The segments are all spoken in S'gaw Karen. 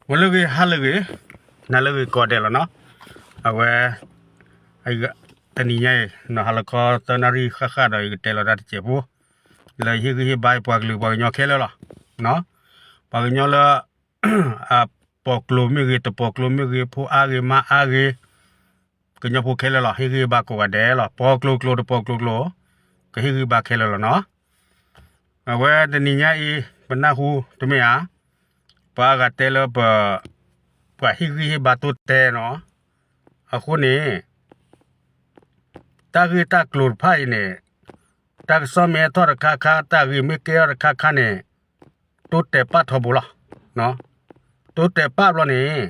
ဂီၤလၢအဂ့ၤ ဟါလၢအဂ့ၤ နၤလၢအဂ့ၤကိးဂၤဒဲးလီၤနီၤ. အဝဲ တနံၤညါအံၤ နီၢ်ဟါလီၤခီသၢနၣ်ရံၣ်ဃၣ်ဃၣ်ဒီး ယကတဲလီၤတၢ်တစဲးဖိ လၢဟ့ၣ်ဂံၢ်ဟ့ၣ်ဘါပှၤကလုာ်ပှၤကညီခဲလၢာ်လီၤ. ပှၤကညီလၢ အပိာ်ကျိၤမ့ၢ်ဂ့ၤ တပိာ်ကျိၤမ့ၢ်ဂ့ၤ ဖိအါဂ့ၤမါအါဂ့ၤ ကညီဖိခဲလၢာ်လီၤ ဟ့ၣ်ဂံၢ်ဟ့ၣ်ဘါကိးဂၤဒဲးလီၤ. ပိာ်ကျိၤကျိၤတပိာ်ကျိၤကျိၤ ကဟ့ၣ်ဂံၢ်ဟ့ၣ်ဘါခဲလၢာ်လီၤနီၤ. အဝဲတနံၤညါအံၤ ပနၢ်ဟူတမ့ၢ်ဧါ, ပှၤအါဂၤတဲလၢပ ပှၤဟ့ၣ်ဂံၢ်ဟ့ၣ်ဘါတိတဲာ်နီၤ. အဃိန့ၣ် တၢ်ဂ့ၢ်တၢ်ကျိၤတဖၣ်အံၤန့ၣ် တၢ်ကစီၣ်မ့ၢ်ဟဲထီၣ်တခါခါ တၢ်ဂ့ၢ်မ့ၢ်ကဲထီၣ်တခါခါန့ၣ် တိတဲာ်ပာ်ထီဘိလီၤ. တိတဲာ်ပာ်ဘျီန့ၣ်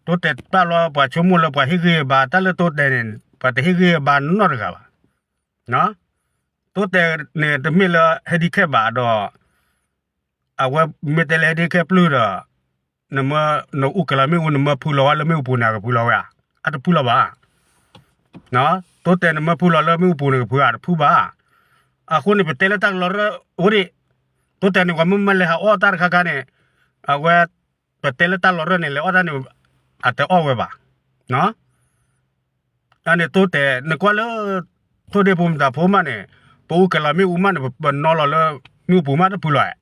တိတဲာ်ပာ်ဘျီ ပှၤဆိကမိၣ်လၢပှၤဟ့ၣ်ဂံၢ်ဟ့ၣ်ဘါ တၢ်လၢတိတဲာ်န့ၣ် ပှၤတဟ့ၣ်ဂံၢ်ဟ့ၣ်ဘါနီတဂၤဘၣ်. တိတဲာ်န့ၣ်တမ့ၢ်လၢ handicap ဘၣ်ဒီး အဝဲမ့ၢ်တဲလၢဟဲဒ့ခဲပျုၢ်ဒီး နမ့ၢ် နအူကလၤမ့ၣ်အူ နမ့ၢ်ဖုလီၤဝဲလၢမ့ၣ်အူပူၤန့ၣ် အကဖုလီၤဝဲဧါ, အတဖုလီၤဘၣ်. တိတဲာ်နမ့ၢ်ဖုလီၤလၢမ့ၣ်အူပူၤန့ၣ် ကဖုဧါ တဖုဘၣ်. အဃိန့ၣ် ပတဲလၢတၢ်ကလီၤရၢၢ်အိၣ်ဒံး, တိတဲာ်န့ၣ် ပှၤမ့ၢ်မၤလဲၤဟးအီၣ်တၢ်တခါခါန့ၣ် အဝဲ ပတဲလၢတၢ်လီၤရၢၢ်န့ၣ် လဲၤအီၣ်တၢ်န့ၣ် အတအီၣ်ဝဲဘၣ်. အန့ၣ်တိတဲာ် နကွၢ်လၢ ထိၣ်ဒ့ဖိမတၤဖိမးန့ၣ် ပအူကလၤမ့ၣ်အူမးန့ၣ် ပနီၤလီၤလၢမ့ၣ်အူပူၤမးတဖုလီၤ.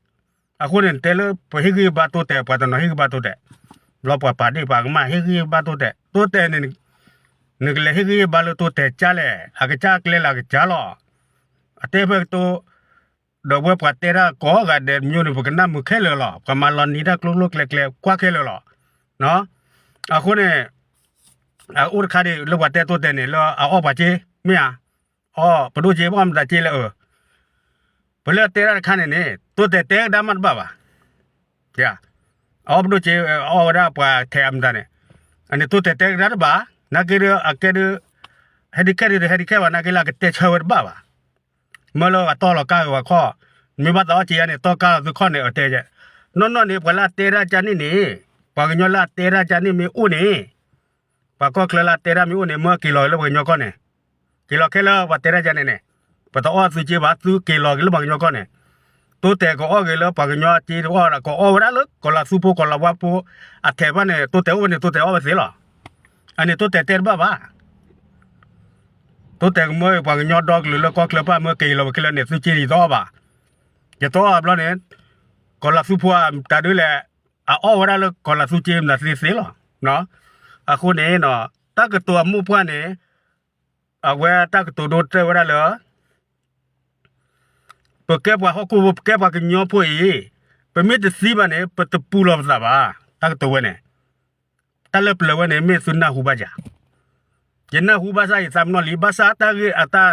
အဃိန့ၣ် နတဲလၢပဟ့ၣ်ဂံၢ်ဟ့ၣ်ဘါတိတဲာ် ပှၤတနီၤဟ့ၣ်ဂံၢ်ဘါတိတဲာ်, ဘျီပှၤပာ်ဒ့ၣ်ပှၤကမၣ် ဟ့ၣ်ဂံၢ်ဟ့ၣ်ဘါတိတဲာ်, တိတဲာ်န့ၣ် နကလဲၤဟ့ၣ်ဂံၢ်ဟ့ၣ်ဘါလၢတိတဲာ်ကၢလဲၣ်, အကစၢ်ကျဲလၢအကစၢ်လီၤ. အတဲဖဲကတိၤ ဒီးဝဲပှၤတဲတၢ်ကိးဂၤဒဲးမ့ၢ်န့ၣ် ပကနၣ်မုာ်ခဲလၢာ်လီၤ. ပှၤမၤလီၤနံၤတၢ်ကျိကျိကျဲကျဲ ကွၢ်ခဲလၢာ်လီၤ. အဃိန့ၣ် အအိၣ်တခါဒံးလၢပှၤတဲတိတဲာ်န့ၣ် လၢအအီၣ်ပှၤစ့ မ့ၢ်ဧါ, အီၣ်ပဒိၣ်စ့ ပအီၣ်မတၤစ့လဲၣ်အၢ, ပလၢတဲတၢ်တခါန့ၣ်န့ၣ် တိတဲာ်တဲကဒါမးတဘၣ်ဘၣ်. အအီၣ်ပဒိၣ်စ့ အအီၣ်ဝဲဒၣ်ပှၤထဲးအမတၤန့ၣ်, အန့ၣ်တိတဲာ်တဲကဒါတဘၣ်, နာ်က့ဒီးအကဲဒုး ဟဲဒံးခဲဒုး ဟဲဒံးခဲဘၣ် နာ်က့လၢအကတဲဆၢဝဲတဘၣ်ဘၣ်. မၢလၢအတီၢ်လီၤကါဂ့ၤဝဲခီၣ်, မ့ၢ်ဘၣ်သးအီၣ်စ့ယါန့ၣ် တီၢ်ကါလီၤသုခီၣ်န့ၣ် အတဲယဲ, နီၢ်နီၢ်န့ၣ် ပှၤလၢအတဲဒၣ်ကန့ၣ်န့ၣ်, ပှၤကညီလၢအတဲဒၣ်ကန့ၣ်မ့ၢ်အိၣ်န့ၣ်, ပှၤကီၢ်ချၢလၢအတဲဒၣ်မ့ၢ်အိၣ်န့ၣ် မၢက့ၤလီၤက့ၤလၢပှၤကညီကီၢ်န့ၣ်, က့ၤလီၤခဲလၢပှၤတဲဒၣ်ကန့ၣ်န့ၣ်, ပတအီၣ်သုစ့ဘၣ် သုက့ၤလီၤက့ၤလၢပှၤကညီကီၢ်န့ၣ်, တိတဲာ်ကအီၣ်ဂ့ၤလၢပှၤကညီစ့တအီၣ် ကအီၣ်ဝဲဒၣ်လၢကီၤလၤသူဖိကီၤလၤဝါဖိ အထဲးဘၣ်န့ၣ် တိတဲာ်အိၣ်ဝဲန့ၣ် တိတဲာ်အီၣ်ဝဲသ့လီၤ. အန့ၣ်တိတဲာ်တဲတဘၣ်ဘၣ်. တိတဲာ်ကမၢပှၤကညီဒီကလုာ်လၢကီၢ်ချၢပၢ် မၢက့ၤလီၤဝဲခဲလၢာ်န့ၣ် သုစ့ယတအီၣ်ဘၣ်. ယတအီၣ်ဘျီန့ၣ် ကီၤလၤသူဖိအတၢ်ဒုးလဲၣ်, အအီၣ်ဝဲဒၣ်လၢကီၤလၤသူစ့မနုၤသ့သ့လီၤ. အဃိန့ၣ် တၢ်ကတိၤအမိၢ်ပှၢ်န့ၣ် အဝဲတၢ်ကတိၤဒိတဲဝဲဒၣ်လၢ ပကဲပှၤဟီၣ်ခိၣ်ဖိ ပကဲပှၤကညီဖိအံၤ, ပမ့ၢ်တသံဘၣ်န့ၣ် ပတပူၤလီၤပသးဘၣ်. တၢ်ကတိၤဝဲန့ၣ် တၢ်လၢပျၢၤဝဲန့ၣ် မ့ၢ်သုနၢ်ဟူဘၣ်ယၤ, ယနၢ်ဟူဘၣ်ဆၣ်ယသးပ့ၤနီၣ်လံ, ဘၣ်ဆၣ်တၢ်ဂ့ၢ်အတၢ်,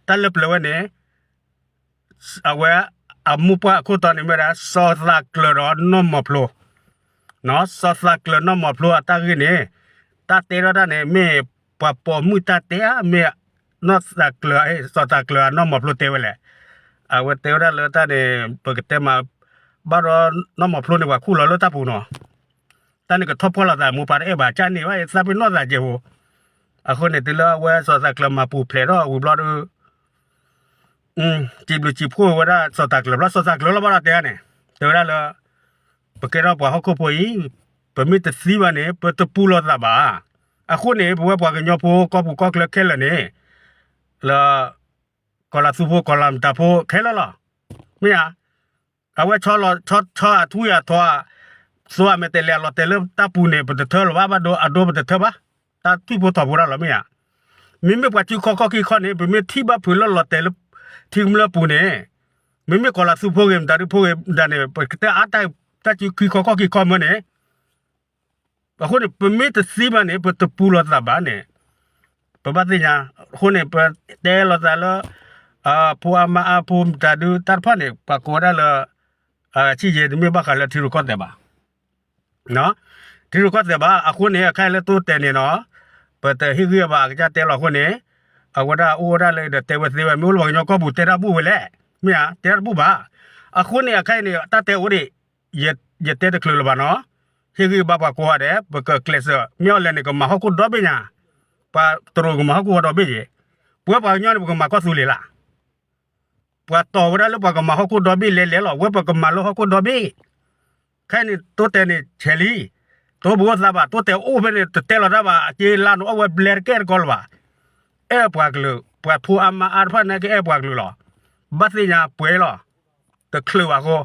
တၢ်လၢပျၢၤဝဲန့ၣ် အဝဲအမိၢ်ပှၢ်အခိၣ်တီန့ၣ်မ့ၢ်ဒၣ် စီၤသးကျၢၤဒီးနီၢ်မီၤဖျိ, စီၤသးကျၢၤနီၢ်မီၤဖျိအတၢ်ဂ့ၢ်န့ၣ်, တၢ်တဲထီၣ်တၢ်န့ၣ် မ့ၢ်ပှၤပိာ်မုၣ်တၢ်တဲဧါ, မ့ၢ်နီၢ်သးကျၢၤ, စီၤသးကျၢၤနီၢ်မီၤဖျိတဲဝဲလဲၣ်. အဝဲတဲဝဲဒၣ်လၢတၢ်န့ၣ် ပကတဲမး, ဘၣ်ဒီးနီၢ်မီၤဖျိန့ၣ် ပှၤခူၣ်လီၤလၢတၢ်ပူၤနီၤ, တၢ်န့ၣ်ကထီၣ်ဖှီၣ်လီၤသး မိၢ်ပၢ်တအဲၣ်ဘၣ်ကၢ်န့ၣ်ဘၣ် သးပ့ၤနီၣ်သးကဲးဖိ. အဃိန့ၣ် တုၤလၢအဝဲစီၤသးကျၢၤမၤပူၤဖျဲးထီၣ်ဝံၤဘျီဒီး စံးဘျုးစံးဖှိၣ်ဝဲဒၣ်စီၤသးကျၢၤဘျီ စီၤသးကျၢၤလီၤဘၣ်ဒီးတဲန့ၣ်, တဲဝဲဒၣ်လၢ ပကဲထီၣ်ပှၤဟီၣ်ခိၣ်ဖိအံၤ, ပမ့ၢ်တသံဘၣ်န့ၣ် ပတပူၤလီၤသးဘၣ်. အဃိန့ၣ် ပဝဲပှၤကညီဖိ ကီၢ်ပူၤကီၢ်ချၢခဲလၢာ်န့ၣ် လၢ ကီၤလၤသူဖိကီၤလၤမတၤဖိခဲလၢာ်လီၤ. မ့ၢ်ဧါ, အဝဲဆီလီၤ, ဆီ, ဆီအထူအယၤထီ, သိအမဲာ်တဲးလဲးအလီၤတဲာ်လၢတၢ်ပူၤန့ၣ် ပတထၢလၢၤဘၣ်, ဘၣ်ဒိအဒိပတထၢဘၣ်, တၢ်ထံၣ်ဖိထီၣ်ဖိတၢ်လီၤ မ့ၢ်ဧါ. မ့မ့ၢ်ပှၤစုခီကီၢ်ခံခီန့ၣ် ပမ့ၢ်ထံၣ်ဘၣ်ဖုးလၢလီၤတဲာ်လၢ ထံကမျၢၢ်ပူၤန့ၣ်, မ့မ့ၢ်ကီၤလၤသူဖိဂ့ၤ မတၤဒုဖိဂ့ၤမတၤန့ၣ် ပကတဲအါတၢ်စုခီကီၢ်ခံခီမၢန့ၣ် အဃိန့ၣ် ပမ့ၢ်တသံဘၣ်န့ၣ် ပတပူၤလီၤသးဘၣ်န့ၣ်, ပဘၣ်သ့ၣ်ညါ. အဃိန့ၣ် ပတဲလီၤသးလၢ ဖိအါမါအါဖိမတၤဒုတၢ်တဖၣ်န့ၣ် ပှၤကိးဝဲဒၣ်လၢ ဆံၣ်ယဲ တမ့ၢ်ဘၣ်ဃးလၢထံရူၢ်ကီၢ်သဲးဘၣ်. ထံရူၢ်ကီၢ်သဲးဘၣ်. အဃိန့ၣ် အခါအံၤလၢတိတဲာ်န့ၣ်နီၤ, ပတဟ့ၣ်ဂံၢ်ဘၣ်အကစၢ်တဲလီၤအဃိန့ၣ်, အဝဲဒၣ်အိၣ်ဝဲဒၣ်လၢဒီးတဲဝဲသ့ဝဲ မ့ၢ်အိၣ်လၢပှၤကညီကီၢ်ပူၤတဲတၢ်ဘူၣ်ဝဲလဲၣ်, မ့ၢ်ဧါ, တဲတၢ်တဘူၣ်ဘၣ်. အဃိန့ၣ် အခါအံၤန့ၣ် တၢ်တဲအိၣ်ဒံး, ယတဲတချုးလၢၤဘၣ်နီၤ, ဟ့ၣ်ဂံၢ်ဘၣ်ပှၤကိးဂၤဒဲး ပကကျဲးစၢး မ့ၢ်အီၤလဲၣ်န့ၣ် ကမၤဟီၣ်ခိၣ်ဒီဘ့ၣ်ညါ, ပှၤတရူးကမၤဟီၣ်ခိၣ်ဒီဘ့ၣ်ယဲ, ပဝဲပှၤကညီန့ၣ် ပကမၤကီၢ်သူလ့ၤလၢ် ပှၤတီၢ်ဝဲဒၣ်လၢပှၤကမၤဟီၣ်ခိၣ်ဒီဘ့ၣ်လဲၤလဲၤလီၤ, ဝဲပကမၤလၢဟီၣ်ခိၣ်ဒီဘ့ၣ်, ခဲအံၤန့ၣ် တိတဲာ်န့ၣ်ဆဲးလံ, တအိၣ်ဘၣ်အိၣ်သးဘၣ်, တိတဲာ်အိၣ်ဖဲန့ၣ် တတဲလီၤတၢ်ဘၣ်, အက့လါန့ၣ်အီၣ်ဝဲဘျဲတကဲတကီလၢၤဘၣ်. အဲၣ်ပှၤကလုာ်, ပှၤဖိအါမါအါတဖၣ်န့ၣ် ကအဲၣ်ပှၤကလုာ်လီၤ. ဘၣ်သ့ၣ်ညါပှဲၤလီၤ, တချုးဘၣ်အဃိ,